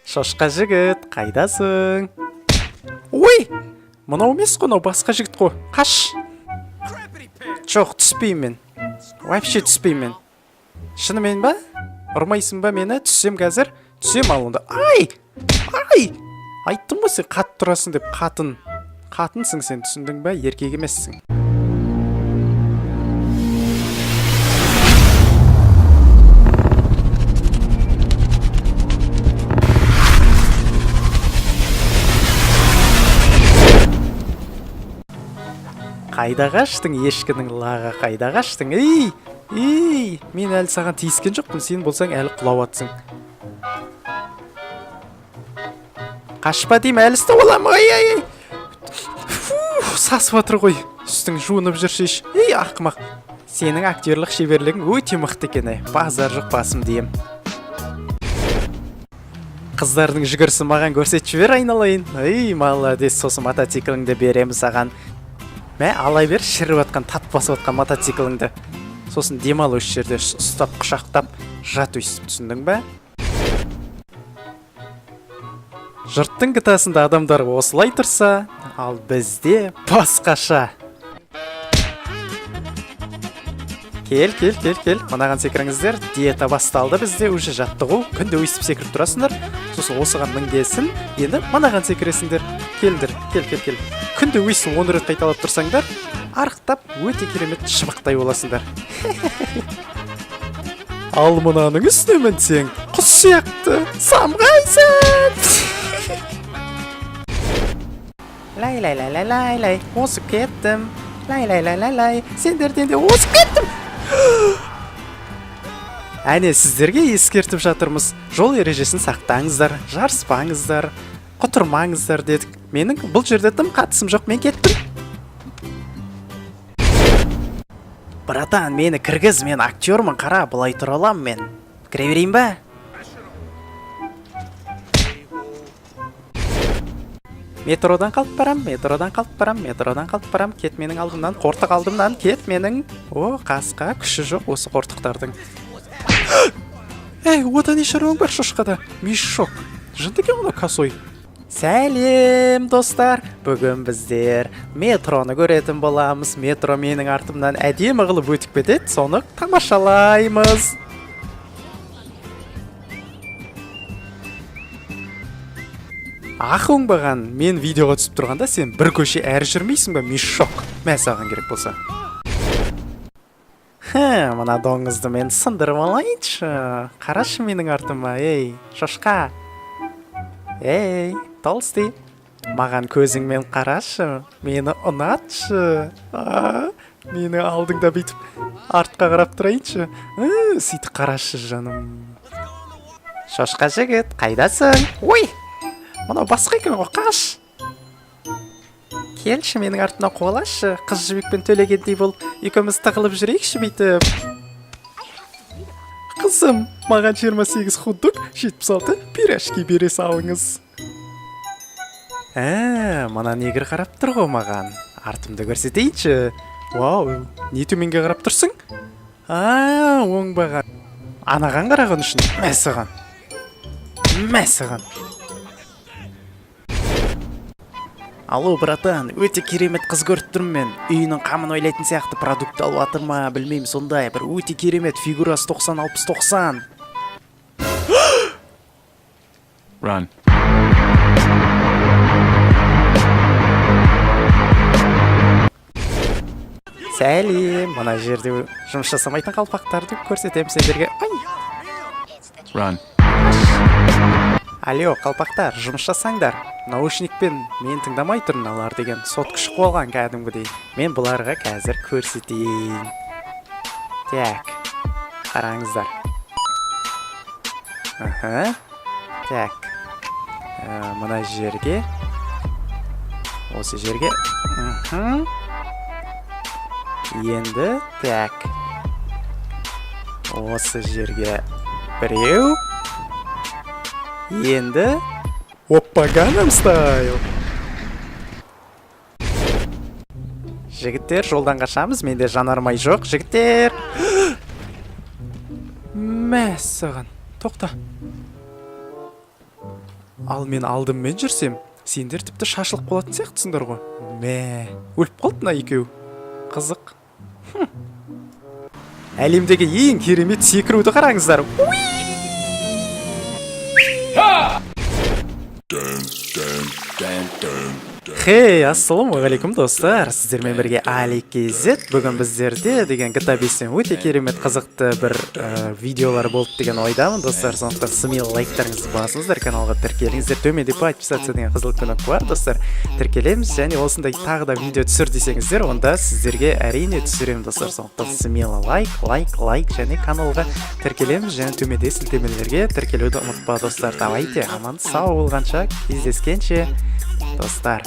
Шошқа жігіт, қайдасың? Ой, мынау емес қой, мынау басқа жігіт қой. Қаш. Жоқ, түспеймін мен. Вообще түспеймін мен. Шынымен ба? Ұрмайсың ба мені? Түссем қазір? Түсем ал онда. Ай! Ай! Айттым ғой, сен қатты тұрасың деп, қатын. Қатынсың сен, түсіндің ба? Еркек емессің. Қайда қаштың, ешкінің лағы, қайда қаштың? Ей! Ей! Мен әлі саған тиіскен жоқпын, сен болсаң әлі құлап атсың. Қашпа деймін, әлі ұстап аламын. Ай, ай, ай. Фу, сасып жатыр ғой. Үстің жуынып жүрші. Ей, ақымақ. Сенің актерлық шеберлігің өте мықты екен, ей. Базар жоқ, басым дием. Қыздардың жүгірісін маған көрсетіп жібер, айналайын. Ей, молодец, сосын мотоцикліңді беремін саған. Мә, ала бер, шіріп жатқан, тат басып жатқан мотоцикліңді. Сосын демал осы жерде, ұстап, құшақтап жат өйстіп, түсіндің ба? Жұрттың гтасында адамдар осылай тұрса, ал бізде басқаша. Кел, кел, кел, кел. Мынаған секіріңіздер. Диета басталды бізде, уже жаттығу. Күнде өйстіп секіріп тұрасыңдар. Сосын осыған мінгесін, енді мынаған секіресіңдер. Келіңдер, кел, кел, кел. Күнде өйстіп 10 рет қайталап тұрсаңдар, арықтап өте керемет шыбықтай боласыңдар. Ал мынаның үстіне мінсең, құс сияқты самғайсың. Лай лай лай лай лай лай, озып кеттім. Лай лай лай лай лай, сендерден де озып кеттім. Әне, сіздерге ескертіп жатырмыз. Жол ережесін сақтаңыздар, жарыспаңыздар, құтырмаңыздар дедік. Менің бұл жерде тым қатысым жоқ, мен кеттім. Братан, мені кіргіз, мен актермын, қара, былай тұра аламын мен. Кіре берейін ба? Метродан қалып барам, метродан қалып барам, метродан қалып барам. Кет менің алдымнан, қортық алдымнан, кет менің. О, қасқа, күші жоқ осы қортықтардың. Ей, ода не шаруаң бар шошқада? Мешок. Жынды екен мынау косой. Сәлем, достар! Бүгін біздер метроны көретін боламыз. Метро менің артымнан әдемі қылып өтіп кетеді, соны тамашалаймыз. Ақ оңбаған, мен видеоға түсіп тұрғанда сен бір көше әрі жүрмейсің ба, мешок? Мә саған керек болса. Хе, мына доңызды мен сындырып алайыншы. Қарашы менің артыма, ей, шошқа. Ей, толстый. Маған көзіңмен қарашы, мені ұнатшы. А, мені алдыңда бүйтіп артқа қарап тұрайыншы. Сөйтіп қарашы, жаным. Шошқа жігіт, қайдасың? Ой, мынау басқа екен ғой, қаш. Келші, менің артымнан қуалашы, Қыз Жібекпен Төлегендей болып, екеуміз тығылып жүрейікші бүйтіп. Қызым, маған 28 хот-дог, 76 пирожки бере салыңыз. Ә, мына негр қарап тұр ғой маған. Артымды көрсетейінші. Вау, не төменге қарап тұрсың? А, оңбаған. Анаған қараған үшін, мә саған. Мә саған. Алло, братан, өте керемет қыз көріп тұрмын мен. Үйінің қамын ойлайтын сияқты, продукт алып жатыр ма, білмеймін, сондай бір өте керемет фигурасы 90 60 90. Run. Сәлем, мына жерде жұмыс жасамайтын қалпақтарды көрсетемін сендерге. Ай! Run. Алло, қалпақтар, жұмыс жасаңдар. Наушникпен мен тыңдамай тұр мыналар деген сотка шығып алған кәдімгідей. Мен бұларға қазір көрсетейін. Так, қараңыздар. Аха. Так. Мына жерге, осы жерге. Мхм. Енді, так. Осы жерге біреу. Енді Оппа Gangnam Style. Жігіттер, жолдан қашамыз, менде жанармай жоқ, жігіттер. Мәссаған. Тоқта. Ал мен алдыммен жүрсем, сендер тіпті шашылып қалатын сияқтысыңдар ғой. Мә, өліп қалды мына екеуі. Қызық. Әлемдегі ең керемет секіруді қараңыздар. Уи! Хей, ассалаумағалейкум, достар! Сіздермен бірге Али KZ. Бүгін біздерде деген GTA 5-тен өте керемет, қызықты бір видеолар болды деген ойдамын, достар. Сондықтан смело лайктарыңызды басыңыздар, каналға тіркеліңіздер. Төменде «Подписаться» деген қызыл кнопка бар, достар. Тіркелеміз және осындай тағы да видео түсір десеңіздер, онда сіздерге, әрине, түсіремін, достар. Сондықтан смело лайк, лайк, лайк және каналға тіркелеміз және төменде сілтемелерге тіркелуді ұмытпа, достар. Давайте, аман сау болғанша, кездескенше, достар.